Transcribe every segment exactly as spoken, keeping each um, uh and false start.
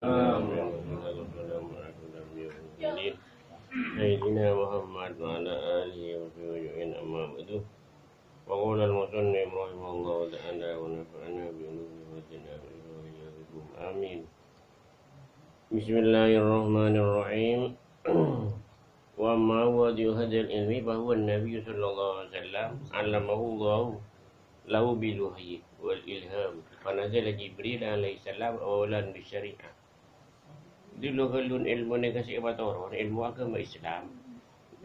Amin. Wassalatu wassalamu ala asyrafil mursalin, Sayyidina Muhammad wa ala alihi wa sahbihi ajma'in, amma ba'du. Wa qala al-musannif rahimahullahu ta'ala wa nafa'ana bi ulumihi wa zidna min ilmin. Amin. Bismillahirrahmanirrahim. Wa amma wadi'u hadzal ilmi fa huwa an-Nabi sallallahu alaihi wasallam, 'allamahu Allahu lahu bil wahyi wal ilham. Fa nazala Jibril alaihi salam awwalan bis syari'ah. Dulu ghâllu èlmo nèka sè èpatoron, èlmo aghâma Islam.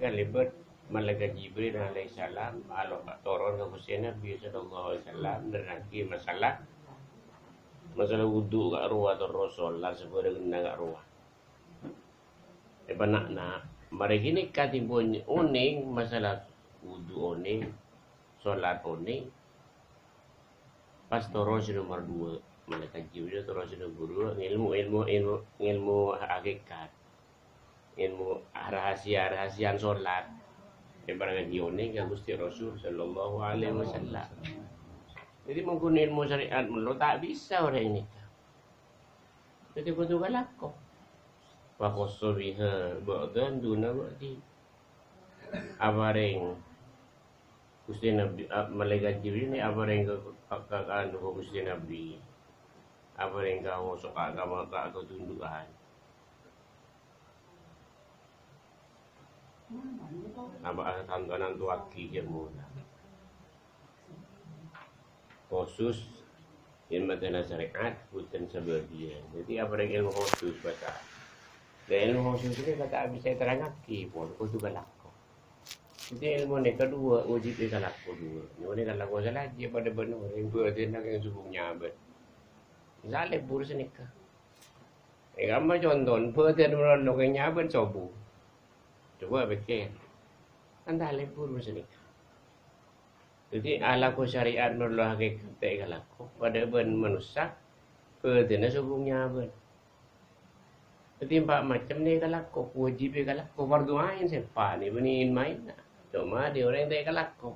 Kalèbât Malaikat Jibril alaihi salam, alo toron ka Ghustè Nabi sallallahu alaihi wasallam, nerrangaghi masalah, masalah wudu ka'rowa, terros sholat sabhârengnga ka'rowa. È, pana'na, marè ghânèka timbun onèng masalah wudu onèng, sholat onèng, pas toron sè nomer dua. Malaikat Jibril toron sè nomer dua, ngèlmo, èlmo, èlmo, ngèlmo hakikat. Èlmo rahasia-rahasian sholat. Èparèngaghi onèng ka Ghustè Rasul sallallahu alaihi wasallam. Dhâddhi, mon ghun èlmo syariat mello ta' bisa orèng nèka. Dhâddhi kodhu kalako. Wa khassa biha ba'dan duna ba'di. Aparèng Ghustè Nabi, a-, Malaikat Jibril nè aparèng ka, ka, ka, anu, ka Ghustè Nabi. Aparèng ka, ka, ka, ka, ka tundu'an. Apa, a-, tantonan tuwaghi jâ' mona. Khusus, yèn matèna syariat, bhunten sabâgiyân. Dhâddhi, aparèng èlmo khusus, bâta. Lah, èlmo khusus nèka ta' bisa èterrangaghi, pon kodhu kalako. Dhâddhi, èlmo nèka duwâ', wajib èkalako duwâ'. Nèka kalako salajiyâ padâ bân orèng bâdhânna kèng sobung nyabâ'. Salèbur sanèka. È, kamma conto, bâdhân malolo kèng nyabâ' sobung. Coba pèkkèr. Kan salèbur sanèka. Dhâddhi, alako syariat malolo hakikat èkalako, padâ bân manossa, bâdhânna sobung nyabâ'. Dhâddhi, empa' macem nè èkalako, wajib èkalako, fardhu ain sè pa' nè bânnè maènna. Coma dhi orèng ta' èkalako.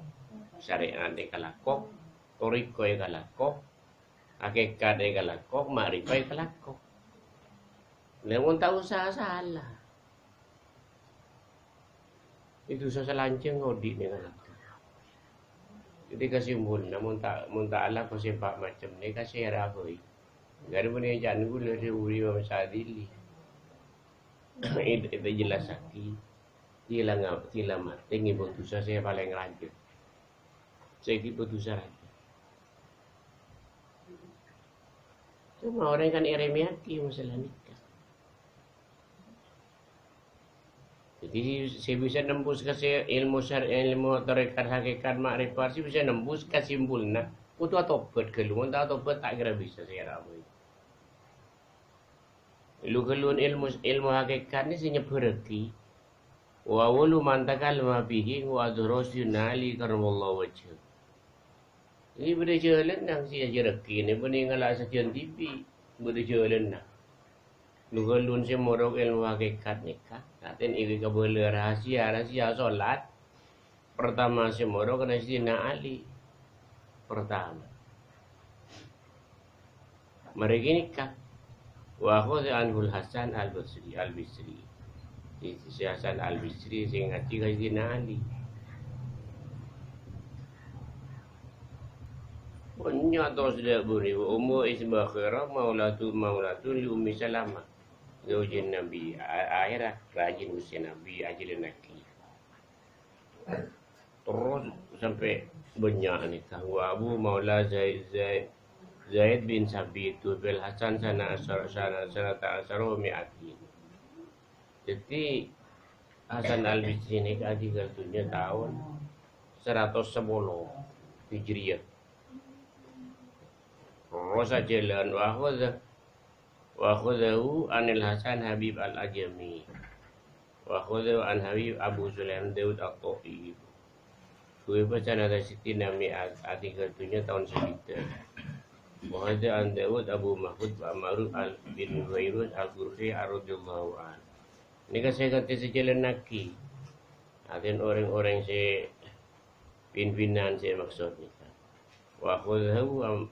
Syariat èkalako, thariqah èkalako, hakikat èkalako, ma'rifah èkalako. Lah, mon ta' usaha sala. Itu sa-, salanjhâng odi' nèng anak. Dhâddhi, kasimpolna, mon ta', mon ta' alako sè empa' macem nèka sèra bhâi. Ghâri' bânnè jhân ghulâ rè-, uri Imam Syadzili. Èt-, èt-, èjellassaghi. Tila nga-, tila matè ngibâ dhusa sè palèng rajâ. Sè ngibâ dhusa rajâ. Coma orèng kan èrèmèyaghi masalah nèka. Dhâddhi, sè bisa nembus ka sè èlmo syar-, èlmo tarekat, hakikat, ma'rifat, sè bisa nembus kasimpolna, kodhu atobhât ghâllu. Mon ta' atobhât, ta' kèra bisa sè èra bhâi. Lu-ghâlluwân èlmo, èlmo hakikat nè sè nyebbhârraghi. Wa awwalu man takallama fihi wa adrasu nali karramallahu wajhahu. Ini bâdâ jhâlânna sè ajhârraghi nè bânnè ngala' sajân dhibi', bâdâ jhâlânna. Lu-ghâlluwân sè morok èlmo hakikat nèka, atèn èkabâlâ rahasia-rahasia sholat. Pertama sè morok kana Sayyidina Ali. Pertama. Marè ghânèka. Wa akhadha anhul Hasan Al-Basri, Al-Bisri. Sè, sè Hasan Al-Bisri sè ngajhi ka Sayyidina Ali. Pon nyatos dâ' buri, wa Ummu Isbakhira maulatu, maulatun li Ummi Salamah. Zaujin Nabi, a-, akhèra rajin Ghustè Nabi ajhâlânnaghi. Terros sampè' bânnya' nèka. Wa Abu Maula Zaid, Zaid, Zaid bin Sabit, tuwufiyal Hasan sana asar-, sana, sanata asaro mi'atin. Dhâddhi, Hasan Al-Bisri nèka adhingghâl dhunnya taon saratos sapolo Hijriyah. Terros ajhâlân, wa akhadha Wa akhadhahu anil Hasan Habib Al-Ajami. Wa akhadhahu an Habib Abu Sulaim Daud At-Ta'i. Tuwufiya sanata sittin wa mi'atin, adhingghâl dhunnya taon sabidhâk. Wa akhadha an Daud Abu Mahfud Ma'ruf Al-, bin Fairuz Al-Qurfi radhiyallahu anhu. Nèka sè kadhi sè èjhâlânnaghi. Artèna orèng-orèng sè pin-pinan sè maksod nèka. Wa akhadhahu am-,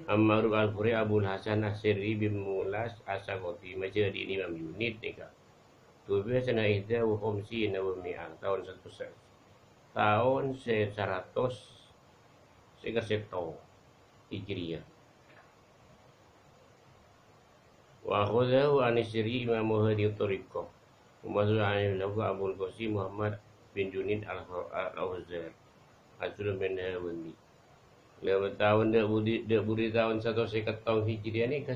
Amma'ruf Al-Furi, Abul Hasan As-Sirri bin Mulas As-Sakoti, majâdhi'in Imam Junid nèka. Tuwufiya sanata ihda wa khamsina wa mi'ah, taon satos, taon sè saratos sèket sèttong Hijriyah. Wa akhadhahu anis Sirri imamu hadhihi thariqah. Wa mas'ulun anhu Abul Qasim Muhammad bin Junid Al-, Al-Khuzai. Aslu min Hawandi. Lewat taon dâ' budi, dâ' budi taon satos sèket sèttong Hijriyah nèka sè